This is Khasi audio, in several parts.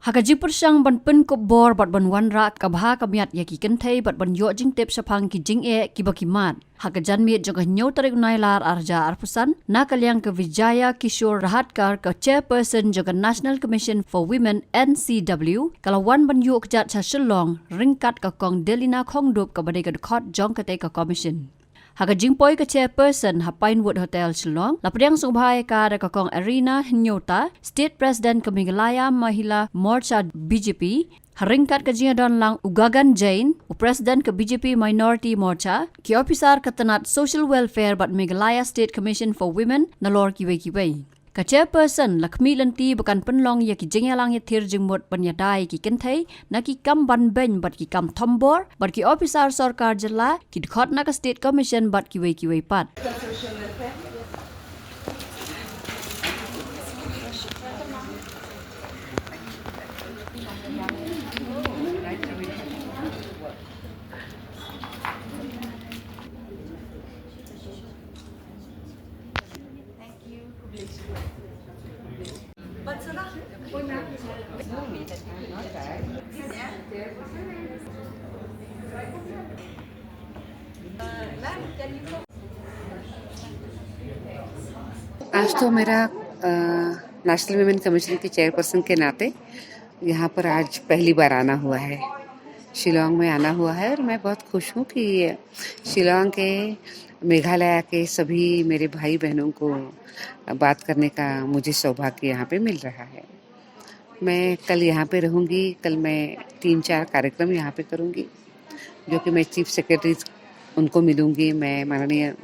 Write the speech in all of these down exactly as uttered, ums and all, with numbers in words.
Ha ka jingpyrshang ban pynkup bor bad ban wanrah ka bha ka miat ïa ki kynthei bad ban ïoh jingtip shaphang ki jingeh kiba ki mad, ha ka janmiet jong ka hynñiew tarik u Nailar arhajar arphew san, na ka liang ka Vijaya Kishore Rahatkar, ka chairperson jong ka National Commission for Women, N C W, ka la wan ban ïuh kjat sha Shillong ryngkat ka Kong Delina Khongdup, kaba dei ka dkhot jong katei ka commission. Ha ka jingpoi ka chairperson ha Pinewood Hotel Shillong, la pdiang sngewbha ïa ka da ka Kong Arina Hynñiewta, State President ka Meghalaya Mahila Morcha, B J P, ha ryngkat ka jingïadon lang u Gagan Jain, u President ka B J P Minority Morcha, ki ophisar ka tnat Social Welfare bad Meghalaya State Commission for Women, nalor kiwei kiwei. Ka chairperson la khmih lynti ba kan pynlong ïa ki jingïalang ïathir jingmut ban ïada ïa ki kynthei na ki kam ban beiñ bad ki kam thombor, bad ki ophisar sorkar jylla, ki dkhot na ka State Commission bad kiwei kiwei pat. आज तो मेरा नेशनल विमेन कमीशन के चेयरपर्सन के नाते यहाँ पर आज पहली बार आना हुआ है, शिलोंग में आना हुआ है। और मैं बहुत खुश हूँ कि शिलोंग के, मेघालय के सभी मेरे भाई बहनों को बात करने का मुझे सौभाग्य यहाँ पे मिल रहा है। मैं कल यहाँ पे रहूँगी। कल मैं तीन चार कार्यक्रम यहाँ पे करूँगी, जो कि मैं चीफ सेक्रेटरी उनको मिलूँगी, मैं माननीय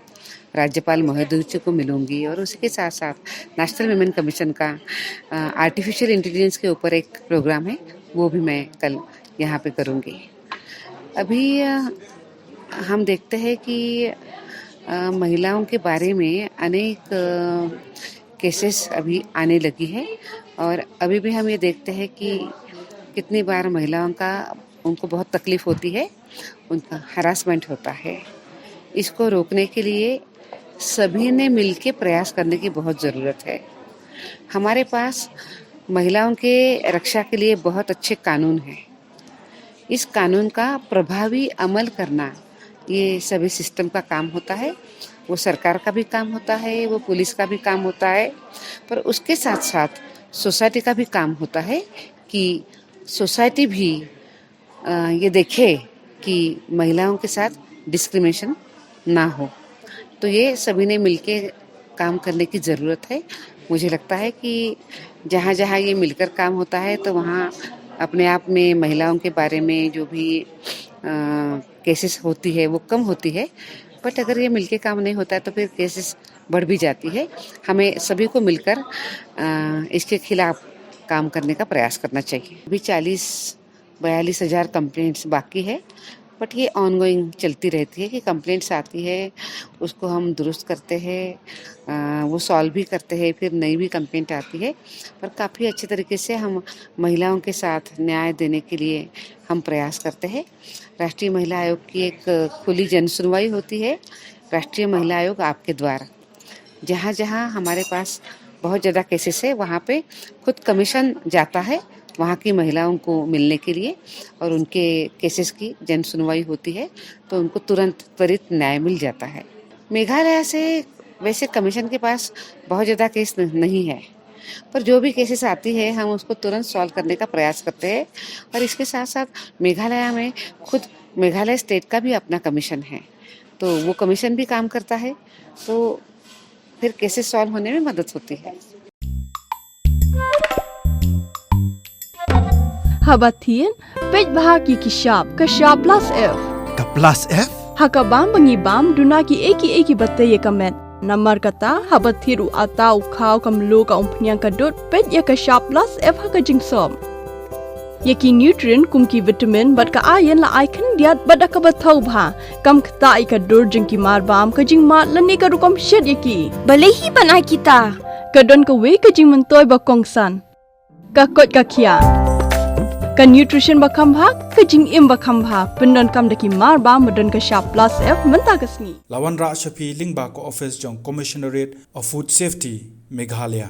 राज्यपाल महोदय जी को मिलूँगी, और उसी के साथ साथ नेशनल विमेन कमीशन का आर्टिफिशियल इंटेलिजेंस के ऊपर एक प्रोग्राम है, वो भी मैं कल यहाँ पे करूँगी। अभी अ, हम देखते हैं कि अ, महिलाओं के बारे में अनेक केसेस अभी आने लगी है, और अभी भी हम ये देखते हैं कि कितनी बार महिलाओं का, उनको बहुत तकलीफ होती है, उनका हरासमेंट होता है। इसको रोकने के लिए सभी ने मिलके प्रयास करने की बहुत ज़रूरत है। हमारे पास महिलाओं के रक्षा के लिए बहुत अच्छे कानून हैं। इस कानून का प्रभावी अमल करना, ये सभी सिस्टम का काम होता है। वो सरकार का भी काम होता है, वो पुलिस का भी काम होता है, पर उसके साथ साथ सोसाइटी का भी काम होता है कि सोसाइटी भी अ, ये देखे कि महिलाओं के साथ डिस्क्रिमिनेशन ना हो। तो ये सभी ने मिलके काम करने की ज़रूरत है। मुझे लगता है कि जहाँ-जहाँ ये मिलकर काम होता है, तो वहाँ अपने आप में महिलाओं के बारे में जो भी अ, केसेस होती है, वो कम होती है। बट अगर ये मिलके काम नहीं होता है, तो फिर केसेस बढ़ भी जाती है। हमें सभी को मिलकर अ, इसके खिलाफ काम करने का प्रयास करना चाहिए। अभी चालीस बयालीस हज़ार कंप्लेंट्स बाकी है, बट ये ऑनगोइंग चलती रहती है कि कंप्लेंट्स आती है, उसको हम दुरुस्त करते हैं, अ, वो सॉल्व भी करते हैं, फिर नई भी कंप्लेंट आती है। पर काफ़ी अच्छे तरीके से हम महिलाओं के साथ न्याय देने के लिए हम प्रयास करते हैं। राष्ट्रीय महिला आयोग की एक खुली जन सुनवाई होती है, राष्ट्रीय महिला आयोग आपके द्वार। जहाँ-जहाँ हमारे पास बहुत ज़्यादा केसेस है, वहाँ पे खुद कमीशन जाता है वहाँ की महिलाओं को मिलने के लिए, और उनके केसेस की जन सुनवाई होती है, तो उनको तुरंत त्वरित न्याय मिल जाता है। मेघालय से वैसे कमीशन के पास बहुत ज़्यादा केस न-, नहीं है, पर जो भी केसेस आती है, हम उसको तुरंत सॉल्व करने का प्रयास करते हैं। और इसके साथ-साथ मेघालय में खुद मेघालय स्टेट का भी अपना कमीशन है, तो वो कमीशन भी काम करता है, तो फिर केसेस सॉल्व होने में मदद होती है। Haba thied, peit bha ki ki shap, ka shap plus F. Ka plus F? Ha ka bam ba ngi bam, duna ki ei ki ei kiba tei ïa ka met. Namar kata, haba thied u atta u khaw, ka mluh, ka umphniang, ka dud, peit ïa ka shap plus F ha ka jingsop. Ïa ki nutrient kum ki vitamin bad ka iron la ai khyndiat bad da kaba thaw bha. Kam ktah ïa ka dur jong ki mar bam, ka jingmad lane ka rukom shet ïa ki. Balei hi ban ai kita? Ka don kawei ka jingmyntoi ba kongsan. Ka koit ka khiah. Ka nutrition ba kham bha, ka jingim ba kham bha. Pyndonkam da ki mar bam ba don ka shap plus F mynta ka sngi. La wanrah sha phi lyngba ka office jong Commissionerate of Food Safety, Meghalaya.